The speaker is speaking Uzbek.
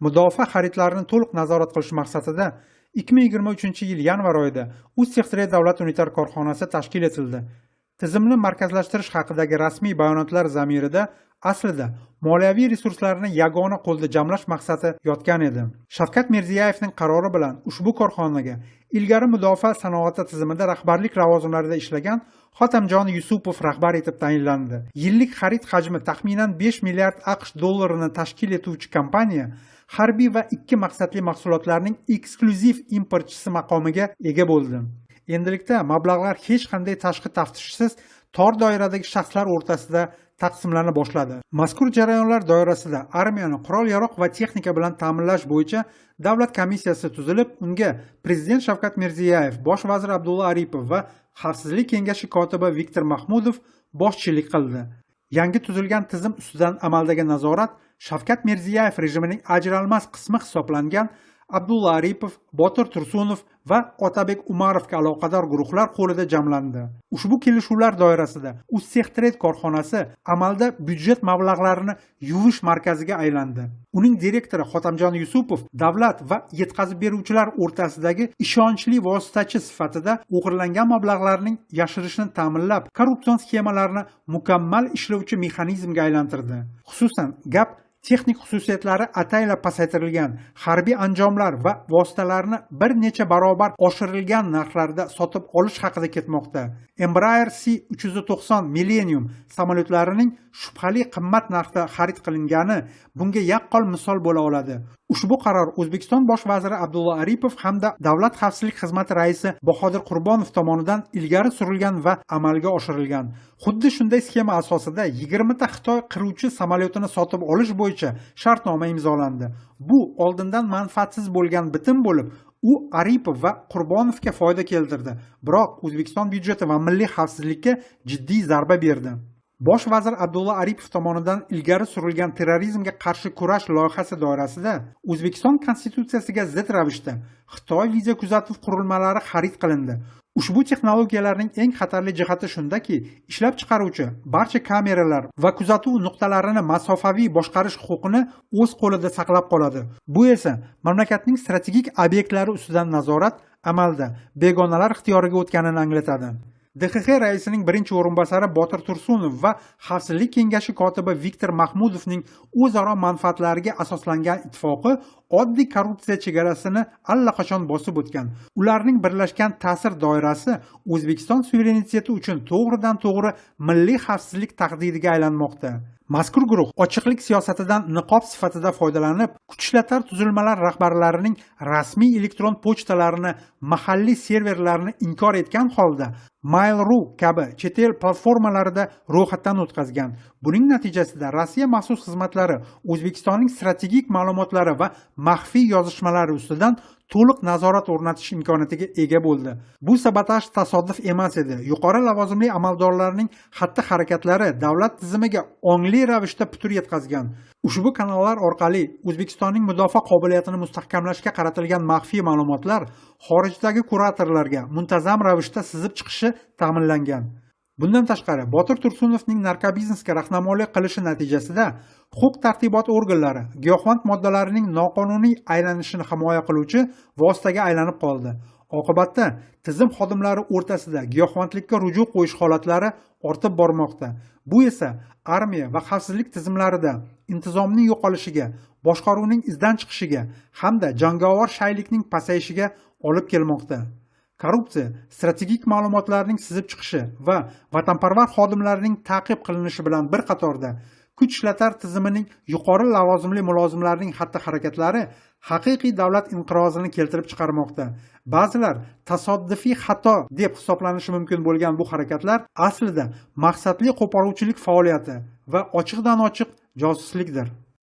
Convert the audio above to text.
Mudofaa xaridlarini to'liq nazorat qilish maqsadida 2023-yil yanvar oyida "Uztextrade" davlat unitar korxonasi tashkil etildi. Tizimni markazlashtirish haqidagi rasmiy bayonotlar zamirida aslida moliyaviy resurslarni yagona qo'lda jamlash maqsadi yotgan edi. Shavkat Mirziyoyevning qarori bilan ushbu korxonaga ilgari mudofaa sanoati tizimida rahbarlik lavozimlarida ishlagan Xotamjon Yusupov rahbar etib tayinlandi. Yillik xarid hajmi taxminan 5 milliard AQSh dollarini tashkil etuvchi kompaniya harbiy va ikki maqsadli mahsulotlarning eksklyuziv importchisi maqomiga ega bo'ldi. Endilikda mablag'lar hech qanday tashqi taftishsiz tor doiradagi shaxslar o'rtasida taqsimlana boshladi. Mazkur jarayonlar doirasida armiyani qurol-yarog' va texnika bilan ta'minlash bo'yicha davlat komissiyasi tuzilib, unga prezident Shavkat Mirziyoyev, bosh vazir Abdulla Aripov va Xavfsizlik kengashi kotibi Viktor Mahmudov boshchilik qildi. Yangi tuzilgan tizim ustidan amaldagi nazorat Shavkat Mirziyoyev rejimining ajralmas qismi hisoblangan Abdulla Aripov, Botir Tursunov va Otabek Umarovga aloqador guruhlar qo'lida jamlandi. Ushbu kelishuvlar doirasida "Uztextrade" korxonasi amalda byudjet mablag'larini yuvish markaziga aylandi. Uning direktori Xotamjon Yusupov davlat va yetkazib beruvchilar o'rtasidagi ishonchli vositachi sifatida o'g'irlangan mablag'larning yashirishini ta'minlab, korrupsion sxemalarni mukammal ishlovchi mexanizmga aylantirdi. Xususan, gap texnik xususiyatlari ataylab pasaytirilgan harbiy anjomlar va vositalarni bir necha barobar oshirilgan narxlarda sotib olish haqida ketmoqda. Embraer C-390 Millennium samolyotlarining shubhali qimmat narxda xarid qilingani bunga yaqqol misol bo'la oladi. Ushbu qaror O'zbekiston bosh vaziri Abdulla Aripov hamda Davlat xavfsizlik xizmati raisi Bahodir Qurbonov tomonidan ilgari surilgan va amalga oshirilgan. Xuddi shunday sxema asosida 20 ta Xitoy qiruvchi samolyotini sotib olish bo'yicha shartnoma imzolandi. Bu oldindan manfaatsiz bo'lgan bitim bo'lib, u Aripov va Qurbonovga foyda keltirdi, biroq O'zbekiston byudjeti va milliy xavfsizlikka jiddiy zarba berdi. Bosh vazir Abdulla Aripov tomonidan ilgari surilgan terrorizmga qarshi kurash loyihasi doirasida O'zbekiston konstitutsiyasiga zid ravishda Xitoy videokuzatuv qurilmalari xarid qilindi. Ushbu texnologiyalarning eng xatarli jihati shundaki, ishlab chiqaruvchi barcha kameralar va kuzatuv nuqtalarini masofaviy boshqarish huquqini o'z qo'lida saqlab qoladi. Bu esa mamlakatning strategik obyektlari ustidan nazorat amalda begonalar ixtiyoriga o'tganini anglatadi. DXX raisining birinchi o'rinbosari Botir Tursunov va Xavfsizlik kengashi kotibi Viktor Mahmudovning o'zaro manfaatlariga asoslangan ittifoqi oddiy korrupsiya chegarasini allaqachon bosib o'tgan. Ularning birlashgan ta'sir doirasi O'zbekiston suvereniteti uchun to'g'ridan to'g'ri milliy xavfsizlik tahdidiga aylanmoqda. Mazkur guruh ochiqlik siyosatidan niqob sifatida foydalanib, kuchishlatar tuzilmalar rahbarlarining rasmiy elektron pochtalarini, mahalliy serverlarni inkor etgan holda Mail.ru kabi chet el platformalarida ro'yxatdan o'tkazgan. Buning natijasida Rossiya maxsus xizmatlari O'zbekistonning strategik ma'lumotlari va maxfiy yozishmalari ustidan to'liq nazorat o'rnatish imkoniyatiga ega bo'ldi. Bu sabotaj tasodif emas edi. Yuqori lavozimli amaldorlarning xatti-harakatlari davlat tizimiga ongli ravishda putur yetkazgan. Ushbu kanallar orqali O'zbekistonning mudofaa qobiliyatini mustahkamlashga qaratilgan maxfiy ma'lumotlar xorijdagi kuratorlarga muntazam ravishda sizib chiqishi ta'minlangan. Bundan tashqari, Botir Tursunovning narkobiznesga rahnamolik qilishi natijasida huquq tartibot organlari giyohvand moddalarining noqonuniy aylanishini himoya qiluvchi vositaga aylanib qoldi. Oqibatda tizim xodimlari o'rtasida giyohvandlikka ruju qo'yish holatlari ortib bormoqda. Bu esa armiya va xavfsizlik tizimlarida intizomning yo'qolishiga, boshqaruvning izdan chiqishiga hamda jangovar shaylikning pasayishiga olib kelmoqda. Korrupsiya, strategik ma'lumotlarning sizib chiqishi va vatanparvar xodimlarning ta'qib qilinishi bilan bir qatorda kuch ishlatar tizimining yuqori lavozimli mulozimlarining xatti-harakatlari haqiqiy davlat inqirozini keltirib chiqarmoqda. Ba'zilar tasodifiy xato deb hisoblanishi mumkin bo'lgan bu harakatlar aslida maqsadli qo'poruvchilik faoliyati va ochiqdan ochiq josuslikdir.